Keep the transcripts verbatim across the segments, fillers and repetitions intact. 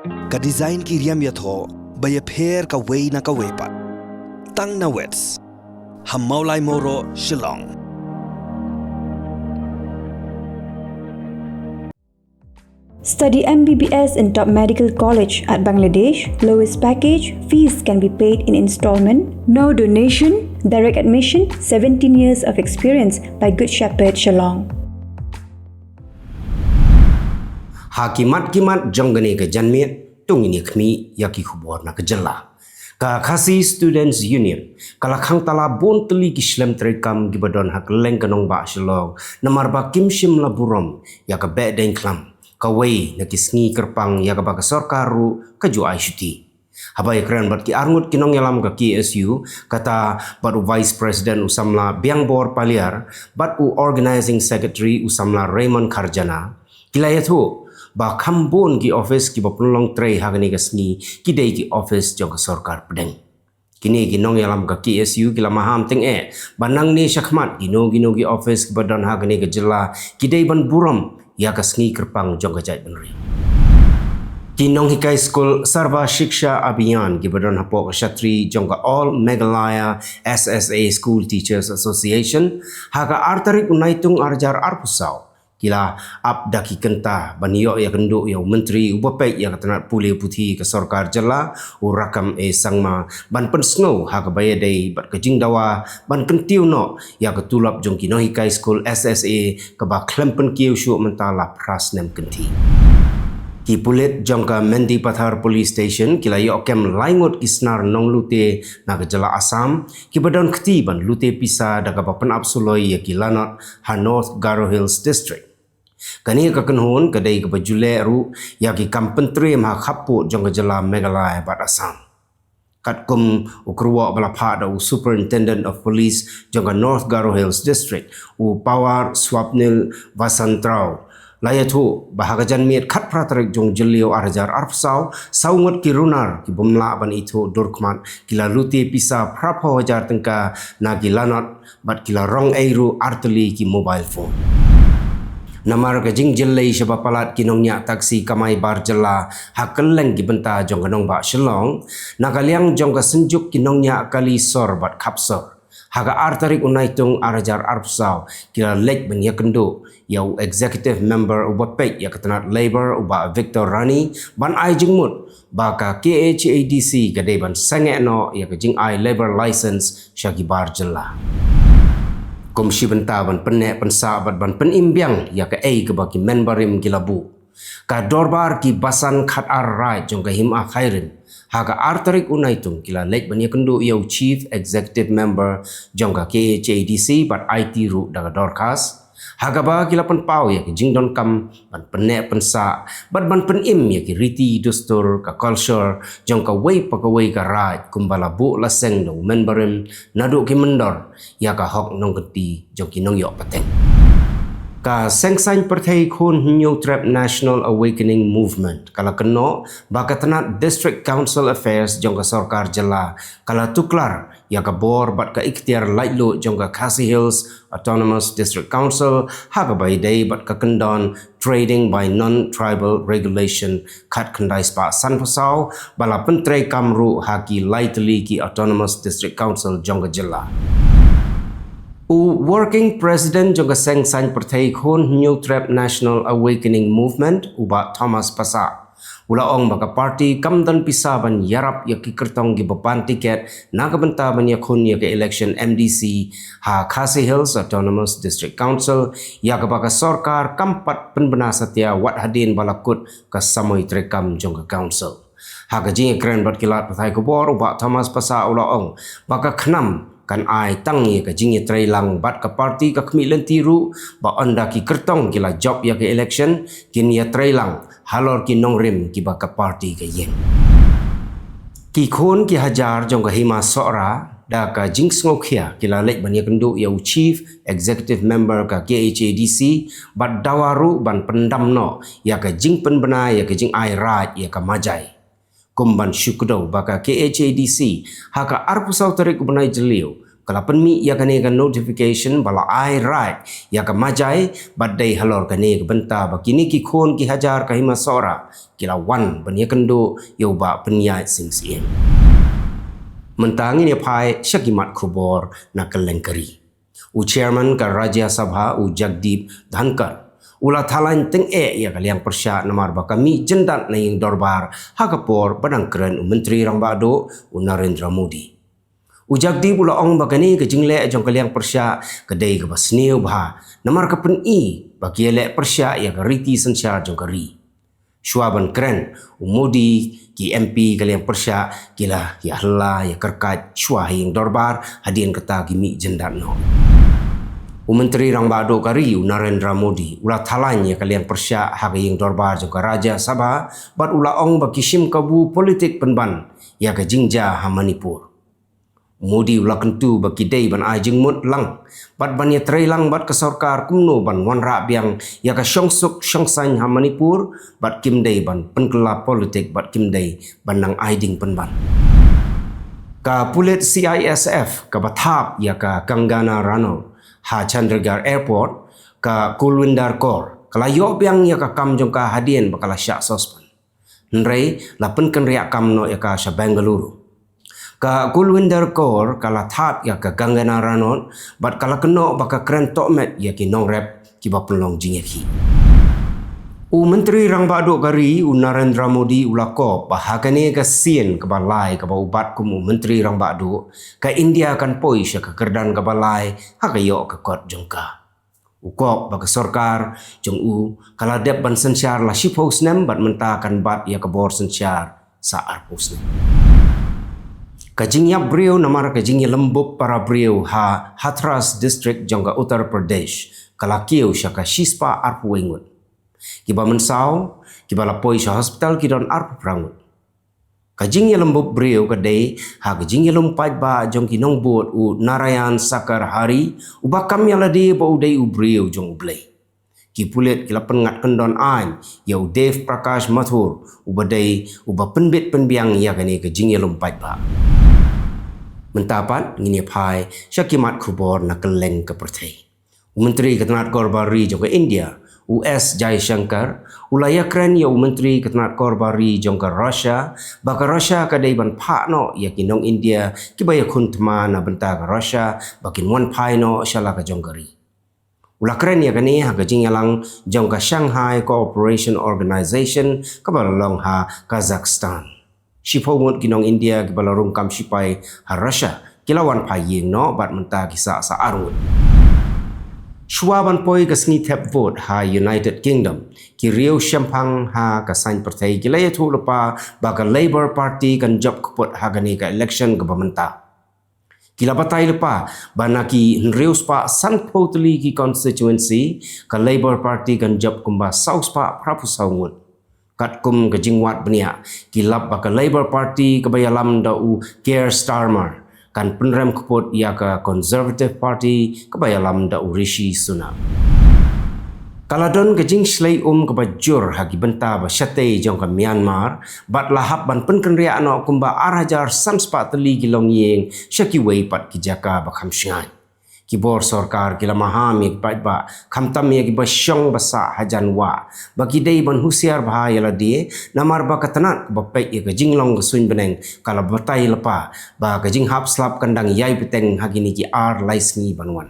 Ka design ki riam ïathoh ba ïapher kawei na kawei pat. Tang na Wits ha Mawlai Mawroh, Shillong. Study M B B S in top medical college at Bangladesh. Lowest package, fees can be paid in installment. No donation, direct admission, seventeen years of experience by Good Shepherd Shillong. Ha ki mat ki mat jong kane ka janmiet, to ngin ïa khmih ïa ki khubor na ka jylla. Ka Khasi Students Union ka la khang tala bun tylli ki shlem treikam kiba don ha kylleng ka nongbah Shillong namar ba kim shym la burom ïa ka behdeiñkhlam, kawei na ki sngi kyrpang ïa kaba ka sorkar ruh ka ju ai shuti. Haba ïakren bad ki arngut ki nongïalam ka K S U, kata bad u Vice President u samla Biangbor Paliar bad u Organizing Secretary u samla Raymond Kharjana, ki la ïathuh ba kham bun ki office kiba pynlong trei ha kane ka sngi ki dei ki office jong ka sorkar pdeng. Kine ki nongïalam ka K S U ki la maham tyngeh ba nangne shakhmat kino kino ki office kiba don ha kane ka jylla ki dei ban burom ïa ka sngi kyrpang jong ka jaitbynriew. Ki nonghikai skul Sarva Shiksha Abhiyan kiba don hapoh ka shatri jong ka All Meghalaya S S A School Teachers Association ha ka ar tarik u Naitung ar hajar arphew saw ki la ap da ki kynta ban ïoh ïakynduh ïa u Myntri uba peit ïa ka tnat pule puthi ka sorkar jylla u Rakkam A Sangma ban pynsngew ha kaba ïadei bad ka jingdawa ban kyntiew noh ïa ka tulop jong ki nonghikai skul S S A kaba khlem pynkiew shuh mynta la phra snem kynthih. Ki pulit jong ka Mendipathar Police Station ki la ïoh kem lai ngut ki snar nonglute na ka jylla Assam kiba don kti ban lute pisa da kaba pynap suloi ïa ki lanot ha North Garo Hills District. Kane ka kynhun ka dei kaba ju leh ruh ïa ki kam pyntriem ha khappud jong ka jylla Meghalaya bad Assam. Katkum u kyrwoh ba la phah da u Superintendent of Police jong ka North Garo Hills District, u Pawar Swapnil Vasantrao, la ïathuh ba ha ka janmiet khatphra tarik jong Jylliew ar hajar arphew saw, saw ngut ki runar ki bym lah ban ithuh dur khmat ki la lute pisa phraphew hajar tyngka na ki lanot bad ki la rong ei ruh ar tylli ki mobile phone. Namar ka jingjyllei shaba palat ki nongñiah taxi kamai bar jylla ha kylleng ki bynta jong ka nongbah Shillong, na ka liang jong ka Synjuk ki nongñiah kali sor bad khap sor, ha ka ar tarik u Naitung ar hajar arphew saw ki la leit ban ïakynduh ïa u executive member uba peit ïa ka tnat Labour u Bah Victor Rani ban ai jingmut ba ka K H A D C ka dei ban sangeh noh ïa ka jingai labour license sha ki bar jylla. Kum shi bynta ban pynneh pynsah bad ban pynim biang ïa kaei kaba ki member rim ki la buh, ka dorbar ki basan khatar raid jong ka Hima Khyrim ha ka ar tarik u Naitung ki la leit ban ïakynduh ïa u Chief Executive Member jong ka K H A D C bad aiti ruh da ka dorkhas, ha kaba ki la pynpaw ïa ka jingdonkam ban pynneh pynsah bad ban pynim ïa ki riti dustur ka culture jong kawei pa kawei ka raid kumba la buh la seng da u member rim naduh ki myndor ïa ka hok nongkynti jong ki nongïoh pateng. Ka Seng Saiñ Pyrthei Khun Hynñiewtrep National Awakening Movement ka la kynnoh ba ka tnat District Council Affairs jong ka sorkar jylla ka la tuklar ïa ka bor bad ka iktiar laitluid jong ka Khasi Hills Autonomous District Council ha kaba ïadei bad ka kyndon Trading by Non-Tribal Regulation khatkhyndai spah sanphew saw ba la pyntreikam ruh ha ki lai tylli ki Autonomous District Council jong ka jylla. U Working President jong ka Seng Saiñ Pyrthei Khun Hynñiewtrep National Awakening Movement u Bah Thomas Passah u la ong ba ka party kam don pisa ban ïarap ïa ki kyrtong kiba pan tiket na ka bynta ban ïakhun ïa ka election M D C ha Khasi Hills Autonomous District Council, ïa kaba ka sorkar kam pat pynbna satia wat hadien ba la kut ka samoi treikam jong ka council. Ha ka jingïakren bad ki lad pathai khubor u Bah Thomas Passah u la ong ba ka KHNAM kan ai tang ïa ka jingïatreilang bad ka party ka khmih lynti ruh ba ynda ki kyrtong ki la jop ïa ka election kin ïatreilang halor ki nongrim kiba ka party ka ïeng. Ki khun ki hajar jong ka Hima Sohra da ka jingsngewkhia ki la leit ban ïakynduh ïa u Chief Executive Member ka K H A D C bad dawa ruh ban pyndam noh ïa ka jingpynbna ïa ka jingai raid ïa ka Majai. Kum ban shu kdew ba ka K H A D C ha ka arphew saw tarik u bnai Jylliew Ka la pynmih ïa kane ka notification ba la ai raid ïa ka Majai bad dei halor kane ka bynta ba kine ki khun ki hajar ka Hima Sohra ki la wan ban ïakynduh ïa u Bah Pynïaid Sing Syiem. Mynta ngin ïa phai sha ki mat khubor na kylleng ka ri. U chairman ka Rajya Sabha u Jagdeep Dhankhar u la thalan tyngeh ïa ka liang pyrshah namar ba ka mih jyndat na ïing dorbar ha ka por ba dang kren u Myntri Rangbah Duh u Narendra Modi. U Jagdeep u la ong ba kane ka jingleh jong ka liang pyrshah ka dei kaba sniew bha namar ka pyni ba ki ïaleh pyrshah ïa ka riti synshar jong ka ri. Shuwa ban kren u Modi, ki M P ka liang pyrshah ki la ïa hla ïa kyrkhat shuwa ha ïing dorbar, hadien kata ki mih jyndat noh. U Myntri Rangbah Duh ka ri u Narendra Modi u la thalan ïa ka liang pyrshah ha ka ïing dorbar jong ka Rajya Sabha bad u la ong ba ki shim kabu politik pynban ïa ka jingjia ha Manipur. Modi u la kyntu ba ki dei ban ai jingmut lang bad ban ïatreilang bad ka sorkar kumno ban wanrah biang ïa ka shongsuk shongsaiñ ha Manipur bad kim dei ban pynkylla politik bad kim dei ban nang ai ding pynban. Ka pulit C I S F kaba thap ïa ka Kangana Ranaut ha Chandigarh Airport, ka Kulwinder Kaur, ka la ïoh biang ïa ka kam jong ka hadien ba ka la shah suspend. Hynrei la pynkynriah kam noh ïa ka sha Bengaluru. Ka Kulwinder Kaur ka la thap ïa ka Kangana Ranaut bad ka la kynnoh ba ka kren tohmet ïa ki nongrep kiba pynlong jingïakhih. U Myntri Rangbah Duh ka ri u Narendra Modi u la kop ba ha kane ka sien kaba lai kaba u bat kum u Myntri Rangbah Duh, ka India kan poi sha ka kyrdan kaba lai ha ka ïoh ka kot jong ka. U kop ba ka sorkar jong u ka la dep ban synshar la shiphew snem bad mynta kan bat ïa ka bor synshar sa arphew snem. Ka jingïap briew namar ka jingïalembur para briew ha Hathras District jong ka Uttar Pradesh ka la kiew sha ka shispah arphew wei ngut. Kiba mynsaw, kiba la poi sha hospital ki don arphew phra ngut. Ka jingïalembur briew ka dei ha ka jingïalum paidbah jong ki nongbud u Narayan Sakar Hari, uba kam ïa lade ba u dei u briew jong U Blei. Ki pulit ki la pynngat kyndon aiñ ïa u Dev Prakash Mathur, uba dei uba pynbit pynbiang ïa kane ka jingïalum paidbah. Mynta pat ngin ïa phai sha ki mat khubor na kylleng ka pyrthei. U Myntri ka tnat korbar ri jong ka India, u S Jaishankar, u la ïakren ïa u Myntri ka tnat korbar ri jong ka Russia ba ka Russia ka dei ban phah noh ïa ki nong India kiba ïakhun thma na bynta ka Russia ba kin wan phai noh sha la ka jong ka ri. U la kren ïa kane ha ka jingïalang jong ka Shanghai Cooperation Organization kaba la long ha Kazakhstan. Shiphew ngut ki nong India kiba la rung kam sipai ha Russia ki la wan phai ïing noh bad mynta ki sah sa ar ngut. Shuwa ban poi ka sngi thep vote ha United Kingdom, ki riew shemphang ha ka saiñ pyrthei ki la ïathuh lypa ba ka Labour Party kan jop kput ha kane ka election kaba mynta. Ki la batai lypa ba na ki hynriew spah sanphew tylli ki constituency, ka Labour Party kan jop kumba saw spah phraphew saw ngut. Katkum ka jingwad bniah, ki lap ba ka Labour Party kaba ïalam da u Keir Starmer kan pynrem kput ïa ka Conservative Party kaba ïalam da u Rishi Sunak. Ka la don ka jingshlei um kaba jur ha ki bynta ba shatei jong ka Myanmar, bad la hap ban pynkynriah noh kumba ar hajar san spah tylli ki longïing sha kiwei pat ki jaka ba kham shngaiñ. Ki bor sorkar ki la maham ïa ki paidbah, khamtam ïa kiba shong ba sah hajan wah, ba ki dei ban husiar bha ïa lade, namar ba ka tnat kaba peit ïa ka jinglong ka suiñ bneng ka la batai lypa ba ka jinghap slap kan dang ïai bteng ha kine ki ar lai sngi ban wan.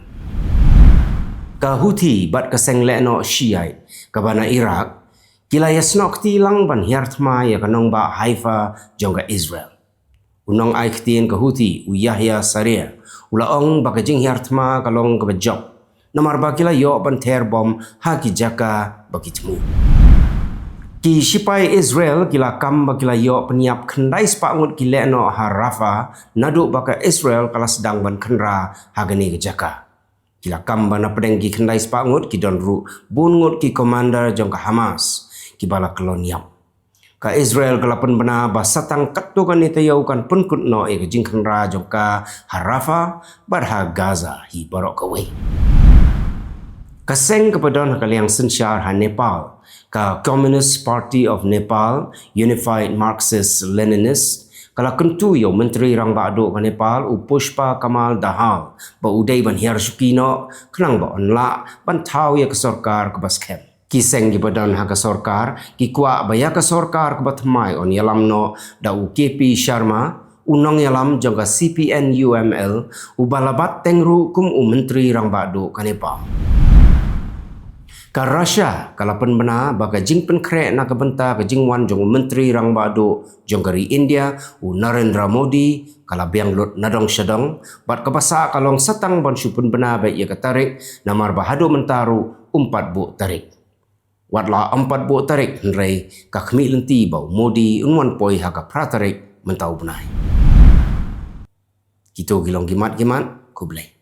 Ka Houthi bad ka seng lehnoh Shiite kaba na Iraq ki la ïasnoh kti lang ban hiar thma ïa ka nongbah Haifa jong ka Israel. U nongai ktien ka Houthi, u Yahya Saree, u la ong ba ka jinghiar thma ka long kaba jop, namar ba ki la ïoh ban ther bom ha ki jaka ba ki thmu. Ki sipai Israel ki la kam ba ki la ïoh pynïap khyndai spah ngut ki lehnoh ha Rafah naduh ba ka Israel ka la sdang ban kynra ha kane ka jaka. Ki la kam ba na pdeng ki khyndai spah ngut ki don ruh bun ngut ki commander jong ka Hamas kiba la kyllon ïap. Ka Israel ka la pynbna ba sa tang katto katne taïew kan pynkut noh ïa ka jingkynra jong ka ha Rafah bad ha Gaza hi baroh kawei. Ka seng kaba don ha ka liang synshar ha Nepal, ka Communist Party of Nepal, Unified Marxist Leninist, Ka la kyntu ïa u Myntri Rangbah Duh ka Nepal, u Pushpa Kamal Dahal, ba u dei ban hiar shuki noh khnang ba un lah ban thaw ïa ka sorkar kaba skhem. Ki seng kiba don ha ka sorkar ki kwah ba ïa ka sorkar kaba thymmai un ïalam noh da u K P Sharma, u nongïalam jong ka C P N U M L, uba la bat teng ruh kum u Myntri Rangbah Duh ka Nepal. Ka Russia ka la pynbna ba ka jingpynkhreh na ka bynta ka jingwan jong u Myntri Rangbah Duh jong ka ri India, u Narendra Modi, ka la biang lut na dong sha dong, bad kaba sah ka long sa tang ban shu pynbna beit ïa ka tarik, namar ba haduh mynta ruh um pat buh tarik. Wat la um pat buh tarik, hynrei ka khmih lynti ba u Modi un wan poi ha ka phra tarik mynta u bnai. Kito ki long ki mat ki mat, khublei.